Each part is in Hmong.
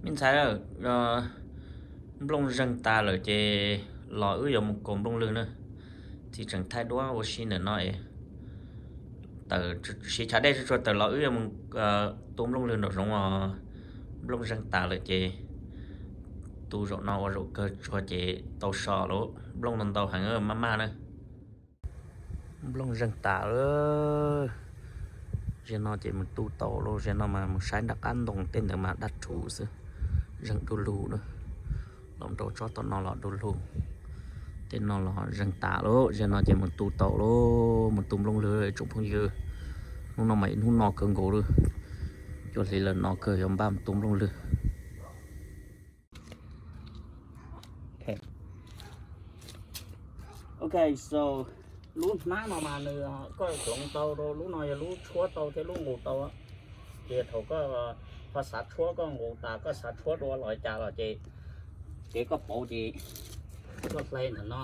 Me ntxhais, nplooj zeeg tas lawm ces los wb yuav mus kaus nplooj lwg na. Txiv tseem thaij duab ua si ntawm no es siv chav dej tsuag tsuag tawm los wb yuav mus tu nplooj lwg nraum zoov os. Nplooj zeeg tas lawm ces tu zaum no ua zaum kawg tsuag ces tau so lawm. Nplooj ntau ntau heev maj maj na. Nplooj zeeg tas lawm. Zaum no ces mus tu tau lawm, zaum no mas mus saib nram qab ntoo, tej ntawd mas dab rhuv xwb, zeeg du lug na. Los rau tsob tom no los du lug, tej no los zeeg tas lawm. Zaum no ces mus tu tau lawm, mus tu nplooj lwg tsoom phooj ywg. Hnub no mas ib hnub no kawg nkaus li, cua hli lawm no kawg yuav npaj mus tu nplooj lwg. Ok, so lub hnab no mas nws, koj hloov tau rau lub no yog lub tshuab tau thiab lub nqus tau. Ces thaum koj ho xav tshuab koj nqus tas koj xav tshuab dua los cas los ces, ces koj pauv ces koj hle ntawm no,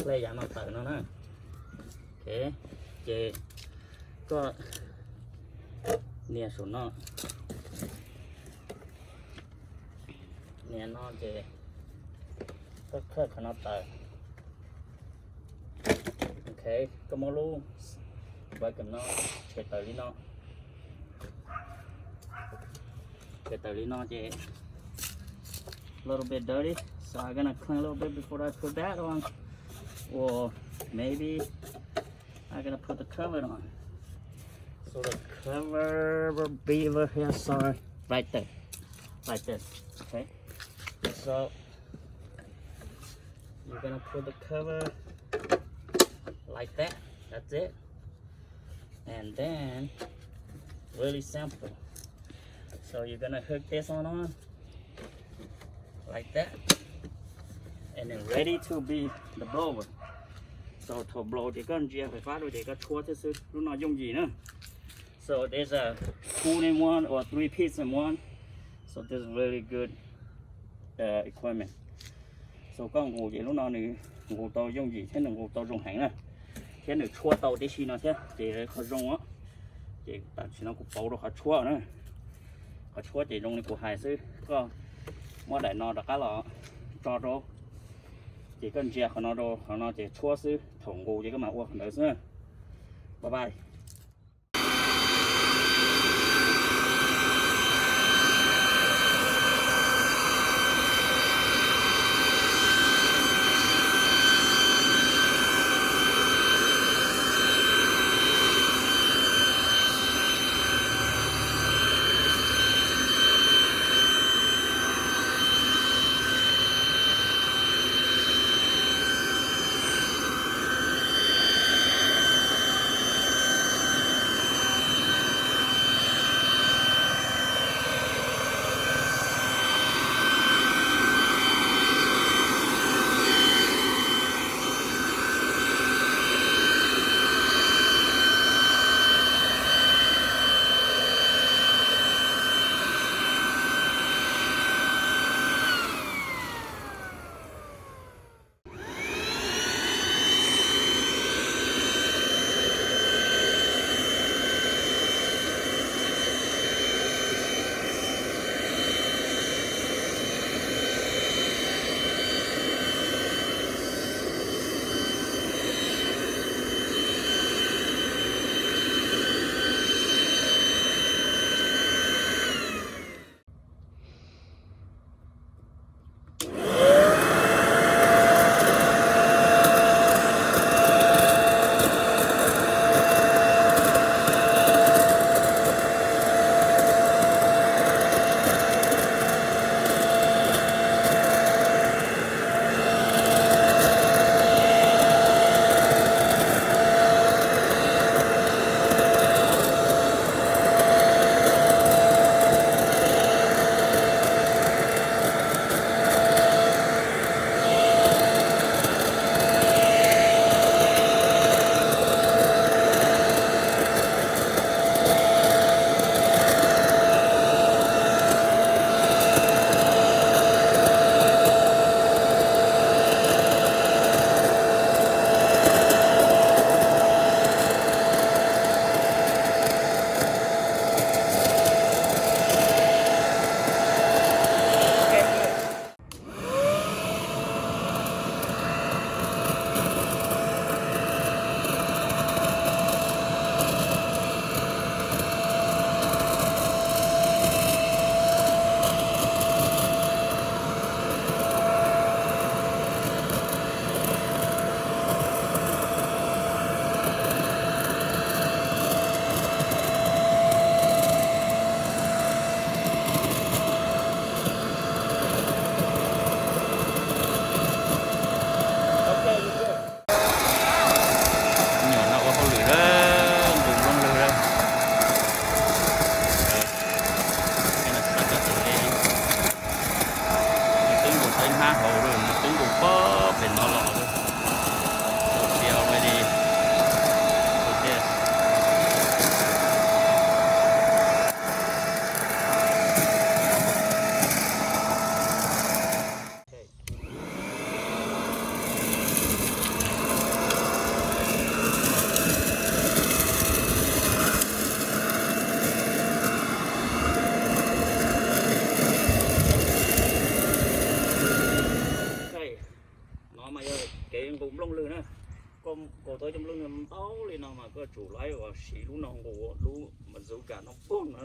hle yav no tawm no na. Ces koj nias saum no, nias no ces koj hle qhov no tawm. Ok, koj muab lub vacuum no tshem tawm li no. Tshem tawm li no ces little bit dirty, so I'm gonna clean a little bit before I put that on. Or maybe I'm gonna put the cover on. So the cover will be over here, sorry. Right there. Like this. Okay. So you're gonna put the cover like that. That's it. And then, really simple. So you're gonna hook this one on like that. And then ready to be the blower. So thaum blow ces koj ntsia fais fab rau ces koj tshuab thiab xwb, lub no yooj yim na. So there's a two in one or three piece in one. So this is really good uh, equipment. So koj nqus ces lub no nws nqus tau yooj yim thiab nws nqus tau zoo heev na, thiab nws tshuab tau tib si no thiab ces qhov zoo os. Ces tam sim no kuv pauv rau qhov tshuab na, qhov tshuab ces zoo li kuv hais xwb, koj muab daim no rov qab los tso rau, ces koj ntsia qhov no rau qhov no ces tshuab xwb, thaum nqus ces koj mam ua qhov ntawd xwb. Bye bye. Hnab hauv lawm, nws twb nqus pem no los lawm. Ua tias ua li, ua tias No mas yog kev nqus nplooj lwg na. Koj nkaus tau cov nplooj lwg ntau li no mas koj tsum laib uas siv lub no nqus, lub bazooka no pog no.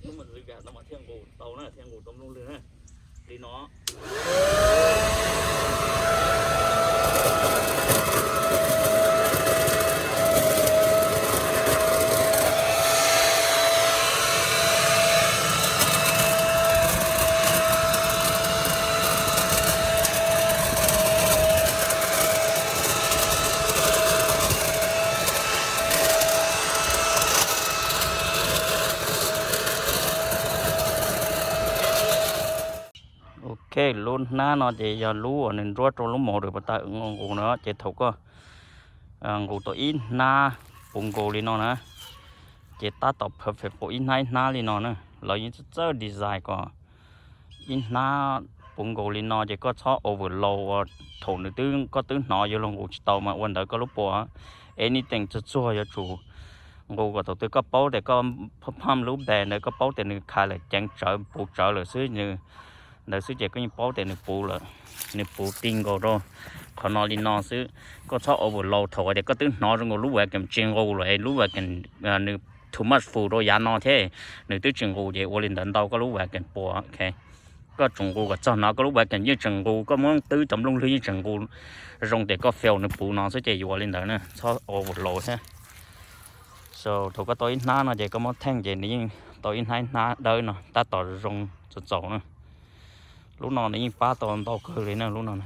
Lub bazooka no mas thiaj nqus tau na, thiaj nqus tau nplooj lwg na. Li no. Ok, lub hnab no ces yog lub uas nws nruab rau lub motor pas tas nqus no, ces thaum koj nqus tau ib hnab puv nkaus li no na, ces tab tom perfect nqus ib hnab ib hnab li no na. Lawv yeej txawj design kom ib hnab puv nkaus li no ces koj txhob overload uas thaum nws twb, koj twb hnov yuav luag nqus tsis tau mas ua ntawd koj lub pua anything txuag txuag yuav tsum nqus kom thaum twg koj paub tias koj pump lub bag ntawd koj paub tias nws khai lawm ceev tsawv puv tsawv lawm xwb, ntawd xwb ces koj yeej paub tias nws puv lawm, nws puv ti nkaus rau qhov no li no xwb. Koj txhob overload thaum tias koj twb hnov zoo nkaus lub wagon tsis nqus lawm, lub wagon nws too much fuel rau yav no thiab nws twb tsis nqus ces ua li ntawd ntau koj lub wagon pua. Ok, koj tsum nqus kom txog no, koj lub wagon yeej tseem nqus, koj muab twb cov nplooj lwg yeej tseem nqus, zoo tias koj fail nws puv no xwb ces yuav ua li ntawd na, txhob overload thiab. So thaum koj tau ib hnab no ces koj muab theej ces nws yeej tau ib hnab ib hnab dawb no tab tom zoo txaus txaus na. Lub no nws yeej pab tau ntau kawg li na, lub no na.